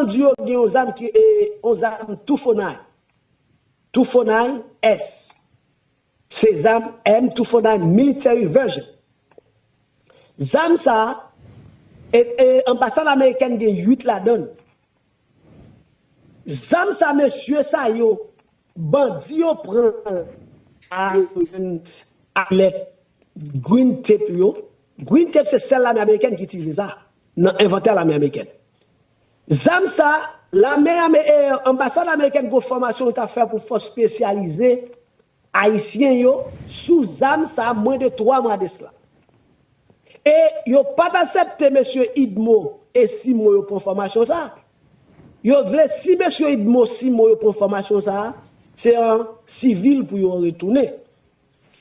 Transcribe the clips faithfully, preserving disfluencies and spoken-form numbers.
bandi yo gen yon zam ki, e, yon zam Tufonay. Tufonay S. Se zam M Tufonay military version. Zam sa, e, e, anbasad amerikèn gen uit ladan l. Zam sa, mesye sa yo, bandi yo pran a, yo jwenn alèt Green Tape yo. Green Tape se sèl lame amerikèn ki itilize sa nan envantè lame amerikèn. Zam sa, lame ame-, e, anbasad amerikèn gon fòmasyon yo t ap fè pou fòs espesyalize ayisyen yo sou zam sa mwen de twa mwa de sila. E yo pa t aksepte mesye Idmo e Simo yo pran fòmasyon sa. Yo vle si mesye Idmo, Simo yo pran fòmasyon sa, se an sivil pou yo retounen.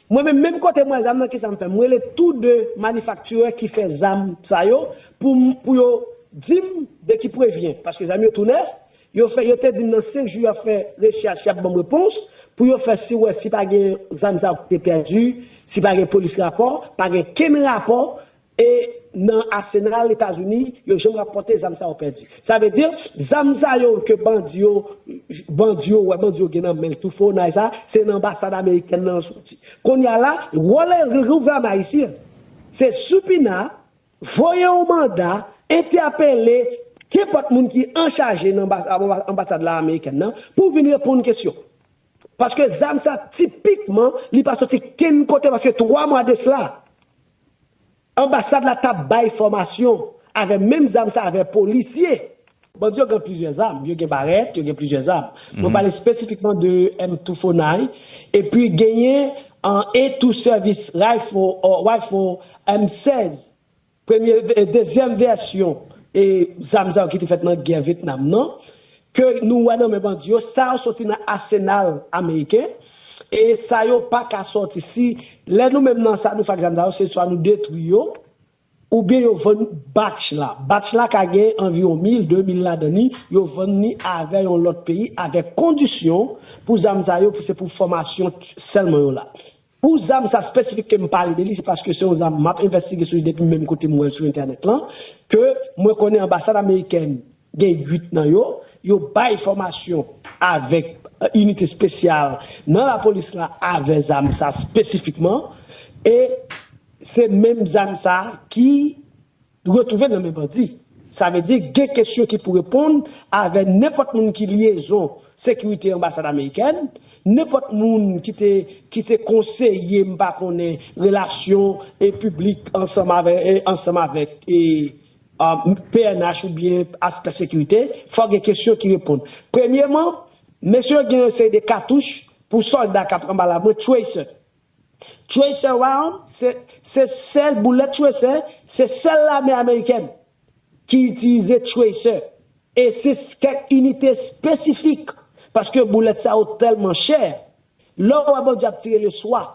Mwen menm, menm kote m wè zam nan, kisa m fè? M rele tou de manifaktirè ki fè zam sa yo pou, m- pou yo di m de ki prevyen. Paske zam yo tou nèf, yo fè, yo te di m nan senk jou y ap fè rechèch, y ap ban m repons, pou yo fè si wè si pa gen zam sa yo ki te pèdi, si pa gen polis rapò, pa gen kenn rapò, e nan asenal Etazini, yo janm rapòte zam sa yo pèdi. Sa vle di, zam sa yo ke bandi yo, bandi yo, wè bandi yo gen nan men l tou fò nan sa, se nan anbasad amerikèn nan soti. Kounye a la, wòl gouvènman ayisyen, se sipina, voye yon manda, entèpele kenpòt moun ki an chaje nan anbas- anbasad la amerikèn nan pou vin reponn kesyon. Paske zam sa tipikman, li pa soti kenn kote, paske twa mwa de sila, anbasad la t ap bay fòmasyon avè menm zam sa avè polisye. Bandi yo gen plizyè zam, yo gen barèt, yo gen plizyè zam. Mwen pale espesifikman de M two forty-nine, epi genyen an A two service rifle, or rifle M seize. Premye, e, dezyèm vèsyon, e, zam sa yo ki te fèt nan gè Vyetnam nan, ke nou wè nan men bandi yo, sa yo soti nan asenal ameriken, e sa yo pa ka sòti. Si, lè nou menm nan sa, nou fè ak zam sa yo, se swa nou detwi yo, oubyen yo vann batch la. Batch la ka gen anviwon mil, de mil ladan li, yo vann li avè yon lòt peyi, avèk kondisyon pou zam sa yo, pou se pou fòmasyon sèlman yo la. Pou zam sa espesifik ke m pale de li, se paske se yon zam m ap envestige sou li depi menm kote m wè l sou entènèt lan, ke mwen konnen anbasad amerikèn gen uit nan yo, yo bay fòmasyon avèk, e, inite espesyal nan lapolis la avè zam sa espesifikman, e se menm zam sa ki retwouve nan men bandi. Sa vle di, gen kesyon ki pou reponn avè nenpòt moun ki lyezon sekirite anbasad amerikèn, nenpòt moun ki te, ki te konseye, m pa konnen, relasyon, e, piblik ansanm avè, e, ansanm avèk, e, a, P N H oubyen aspè sekirite, fò gen kesyon ki reponn. Premyeman, mesye yo gen yon seri de katouch pou sòlda k ap anba la, mwen, tracer. Tracer round, se, se sèl boulèt tracer, se sèl lame amerikèn ki itilize tracer. E se s- kèk inite espesifik, paske boulèt sa yo tèlman chè. Lè w wè bandi ap tire leswa,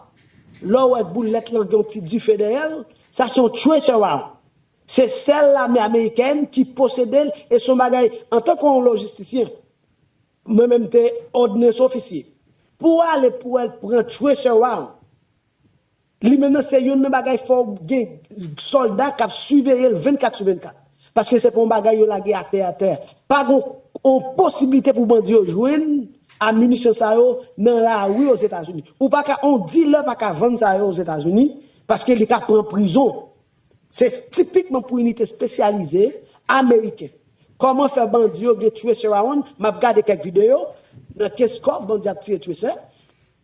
lè w wè boulèt lan gen yon ti dife dèyè l, sa se yon tracer round. Se sèl lame amerikèn ki posede l, e se yon bagay, antanke yon lojistisyen, mwen menm te òdonans ofisye. Pou w ale pou w al pran tracer round, li menm nan se youn nan bagay fò w gen sòlda k ap siveye l vennkat sou vennkat. Paske se pa yon bagay yo lage atè atè. Pa gen yon posiblite pou bandi yo jwenn aminisyon sa yo nan lari Ozetazini. Ou pa ka, yon dilè pa ka vann sa yo Ozetazini, paske li ka pran prizon. Se tipikman pou inite espesyalize ameriken. Kòman fè bandi yo gen tracer round? M ap gade kèk videyo. Nan Kenskòf, bandi ap tire tracer.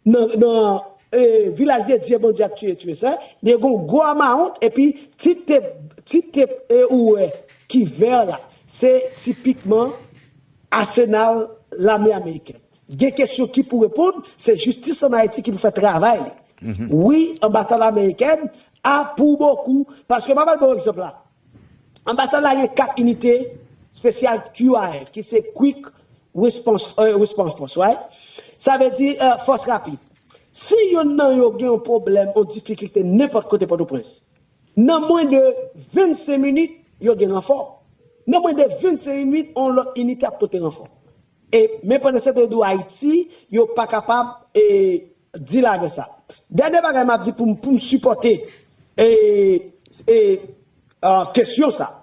Nan, nan, e, Vilaj de Dye, bandi ap tire tracer. Li gen yon gwo amount, epi ti tep, ti tep, e, ou wè ki vè la, se tipikman asenal lame amerikèn. Gen kesyon ki pou reponn, se jistis ann Ayiti ki pou fè travay li. Wi, anbasad amerikèn a pour beaucoup, paske m ap ba w yon egzanp la. Anbasad la gen kat inite espesyal Q R F, ki se Quick Response, e, Response Force, right? Sa vle di, e, fòs rapid. Si youn nan yo gen yon pwoblèm, yon difikilte nenpòt kote Pòtoprens, nan mwen de vennsenk minit, yo gen ranfò. Nan mwen de vennsenk minit, yon lòt inite ap pote ranfò. E, men pandan se tan, yo di w Ayiti, yo pa kapab, e, deal avè sa. Dènye bagay m ap di pou m, pou m sipòte, e, e, a, kesyon sa.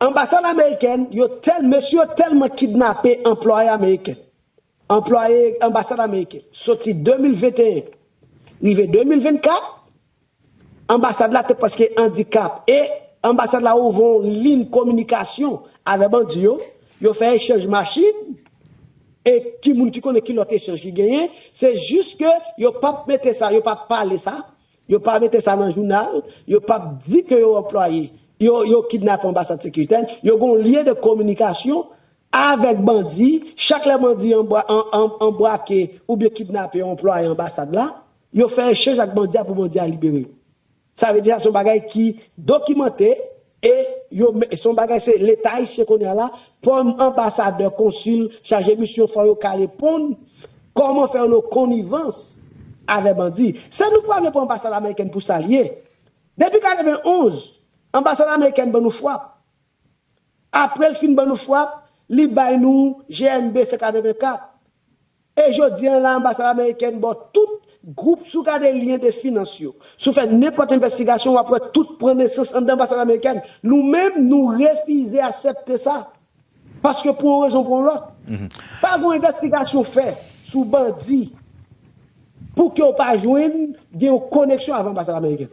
Anbasad amerikèn, yo tèl, mesye yo tèlman kidnape anplwaye ameriken. Anplwaye anbasad ameriken. Soti de mil venteyen, rive de mil vennkat, anbasad la te prèske andikape. E anbasad la ouvri yon liy kominikasyon avè bandi yo. Yo fè echanj machin. E ki moun ki konnen ki lòt echanj ki genyen? Se jis ke yo p ap mete sa, yo p ap pale sa. Yo pa mete sa nan jounal, yo p ap di ke yo anplwaye, yo, yo kidnape anbasad sekirite, yo gen yon lyen de kominikasyon avèk bandi. Chak lè bandi anbwa-, an-, an-, anbrake oubyen kidnape yon anplwaye anbasad la, yo fè echanj ak bandi a pou bandi a libere yo. Sa vle di sa se yon bagay ki dokimante e yo, se yon bagay se Leta ayisyen kounye a la, kòm anbasadè, konsil, chaje misyon, fò yo ka reponn kòman fè yon konivans avè bandi. Se nou k pa vle pran anbasad amerikèn pou sa l ye. Depi katrevenonz, anbasad amerikèn ban nou fwap. Apre l fin ban nou fwap, li bay nou G N B se katrevenkat. E jodi a la, anbasad amerikèn ba w tout gwoup, si w gade lyen de finans yo, si w fè nenpòt envestigasyon, w ap wè tout pran nesans anndan anbasad amerikèn. Nou menm, nou refize aksepte sa. Paske pou yon rezon, pou yon lòt. Pa gen yon envestigasyon fè sou bandi pou ke w pa jwenn gen yon koneksyon avè anbasad amerikèn.